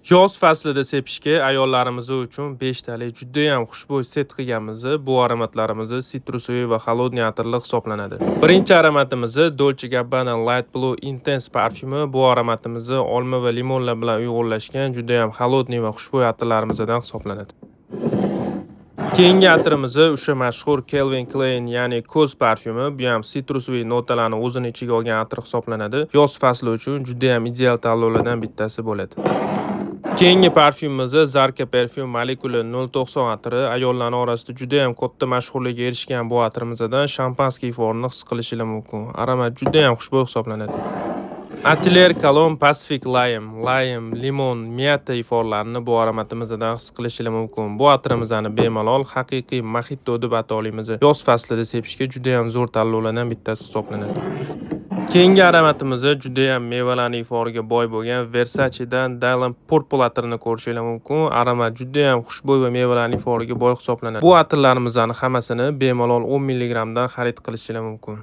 Yoz faslida sepishga ayollarimiz uchun 5 talik judayam xushbo'y set qilganmiz. Bu aromatlarimiz цитрусовый va холодный atirli hisoblanadi. Birinchi aromatimiz Dolce Gabbana Light Blue Intense parfyumi. Bu aromatimiz olma va limonlar bilan uyg'unlashgan judayam холодный va xushbo'y atirlarimizdan hisoblanadi. Keyingi atirimiz o'sha mashhur Calvin Klein, ya'ni Ko'z parfyumi. Bu ham цитрусовый notalarni o'zini ichiga olgan atir hisoblanadi. Yoz fasli uchun judayam ideal tanlovlardan bittasi bo'ladi. Keyingi parfyumimiz Zarka Parfum Molecule 090 atiri. Ayollarning orasida juda ham katta mashhurlikka erishgan bu atirimizdan шампанский iforini his qilishingiz mumkin. Aromat juda ham xushbo'y hisoblanadi. Atelier Cologne Pacific Lime, lime, limon, мята iforlarini bu aromatimizdan his qilishingiz mumkin. Bu atirimizni bemalol haqiqiy mojito deb ata olamiz. Yoz faslida sepishga juda ham zo'r tanlovlardan bittasi hisoblanadi. Keyingi aromatimiz juda ham mevalarning iforiga boy bo'lgan Versace'dan Dylan Purple atirini ko'rishingiz mumkin. Aromat juda ham xushbo'y va mevalarning iforiga boy hisoblanadi. Bu atirlarimizni hammasini bemalol 10 mg dan xarid qilishingiz mumkin.